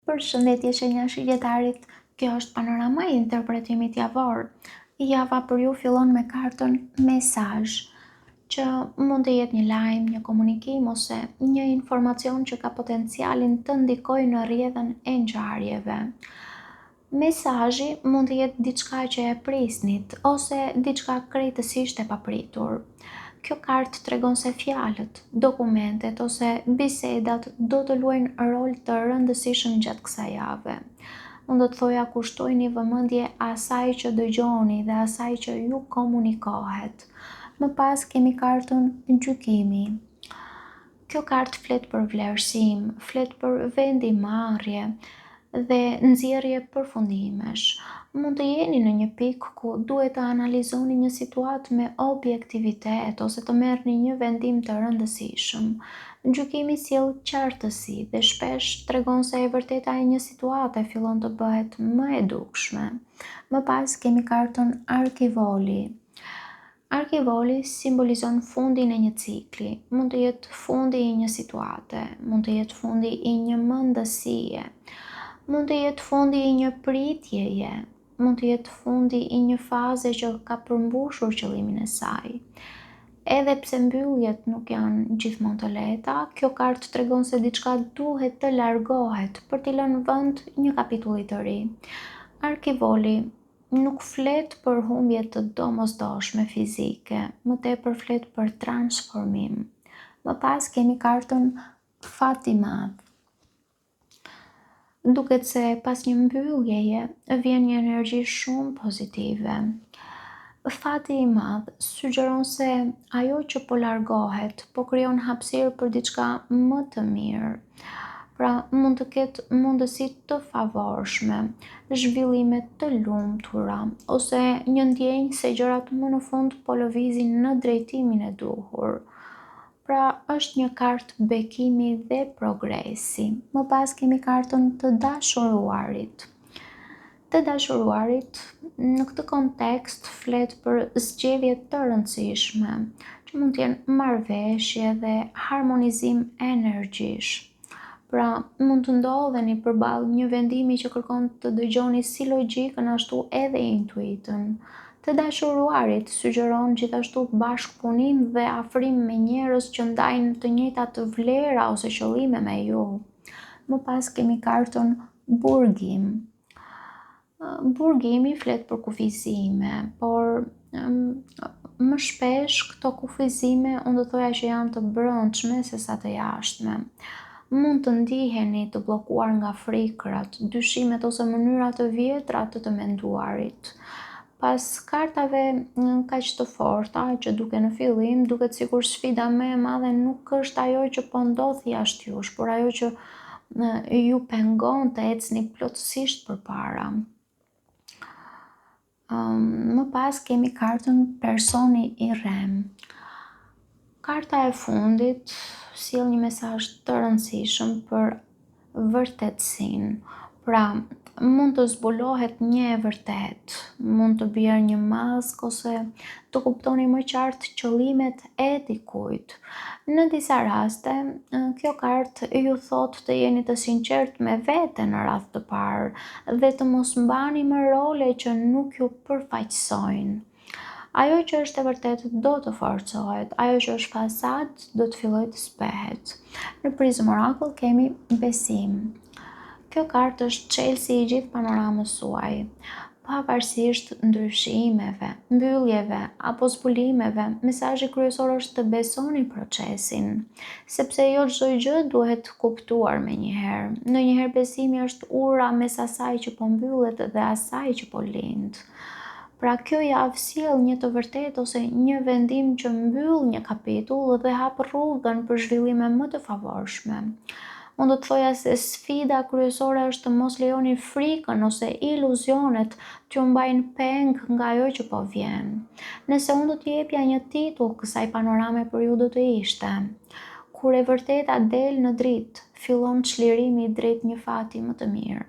Përshëndetje shenja e shigjetarit, kjo është panorama e interpretimit javor. Java për ju fillon me kartën mesazh, që mund të jetë një lajm, një komunikim ose një informacion që ka potencialin të ndikojë në rrjedhën e ngjarjeve. Mesazhi mund të jetë diçka që e prisnit ose diçka krejtësisht e papritur. Kjo kartë tregon se fjalët, dokumentet ose bisedat do të luajnë rol të rëndësishëm gjatë kësaj jave. Unë do të thoja kushtojini vëmendje asaj që dëgjoni dhe asaj që ju komunikohet. Më pas kemi kartën gjykimi. Kjo kartë flet për vlerësim, flet për vendimmarrje dhe nxjerrje përfundimesh. Mund të jeni në një pikë ku duhet të analizoni një situatë me objektivitet ose të merrni një vendim të rëndësishëm. Gjykimi sjell qartësi dhe shpesh tregon se e vërteta e një situate fillon të bëhet më e dukshme. Më pas kemi kartën Arkivoli. Arkivoli simbolizon fundin e një cikli, mund të jetë fundi i një situate, mund të jetë fundi i një mendësie, mund të jetë fundi i një pritjeje, mund të jetë fundi i një faze që ka përmbushur qëllimin e saj. Edhe pse mbylljet nuk janë gjithmonë të lehta, kjo kartë tregon se diçka duhet të largohet për t'i lënë vend një kapitulli të ri. Arkivoli nuk flet për humbje të domosdoshme fizike, më tepër flet për transformim. Më pas kemi kartën Fat i madh. Duket se pas një mbylljeje vjen një energji shumë pozitive. Fati i madh sugjeron se ajo që po largohet po krijon hapësirë për diçka më të mirë. Pra, mund të ketë mundësi të favorshme, zhvillime të lumtura ose një ndjenjë se gjërat më në fund po lëvizin në drejtimin e duhur. Pra, është një kartë bekimi dhe progresi. Më pas kemi kartën të dashuruarit. Të dashuruarit në këtë kontekst flet për zgjedhje të rëndësishme, që mund të jenë marrëveshje dhe harmonizim energjish. Pra, mund të ndodheni përballë një vendimi që kërkon të dëgjoni si logjikën ashtu edhe intuitën. Të dashuruarit sugjeron gjithashtu bashkëpunim dhe afrim me njerëz që ndajnë të njëjtat vlera ose qëllime me ju. Më pas kemi kartën Burgim. Burgimi flet për kufizime, por më shpesh këto kufizime unë do thoja që janë të brendshme se sa të jashtme. Mund të ndiheni të bllokuar nga frikërat, dyshimet ose mënyra të vjetra të të menduarit. Pas kartave kaq të forta që duken në fillim, duket sikur sfida më e madhe nuk është ajo që po ndodh jashtë jush, por ajo që ju pengon të ecni plotësisht përpara. Më pas kemi kartën personi i rremë. Karta e fundit sjell një mesazh të rëndësishëm për vërtetësinë. Pra, mund të zbulohet një e vërtetë, mund të bjerë një maskë ose të kuptoni më qartë qëllimet e dikujt. Në disa raste, kjo kartë ju thotë të jeni të sinqertë me veten në radhë të parë dhe të mos mbani më role që nuk ju përfaqësojnë. Ajo që është e vërtetë do të forcohet, ajo që është fasadë do të fillojë të zbehet. Në Prizm Oracle kemi besim. Kjo kartë është çelësi i gjithë panoramës suaj. Pavarësisht ndryshimeve, mbylljeve apo zbulimeve, mesazhi kryesor është të besoni procesin, sepse jo çdo gjë duhet kuptuar menjëherë. Ndonjëherë besimi është ura mes asaj që po mbyllet dhe asaj që po lind. Pra kjo javë sjell një të vërtetë ose një vendim që mbyll një kapitull dhe hap rrugën për zhvillime më të favorshme. Unë do të thoja se sfida kryesore është të mos lejoni frikën ose iluzionet t'ju mbajnë peng nga ajo që po vjen. Nëse unë do t'i jepja një titull kësaj panorame për ju do të ishte Kur e vërteta del në dritë, fillon çlirimi drejt një fati më të mirë.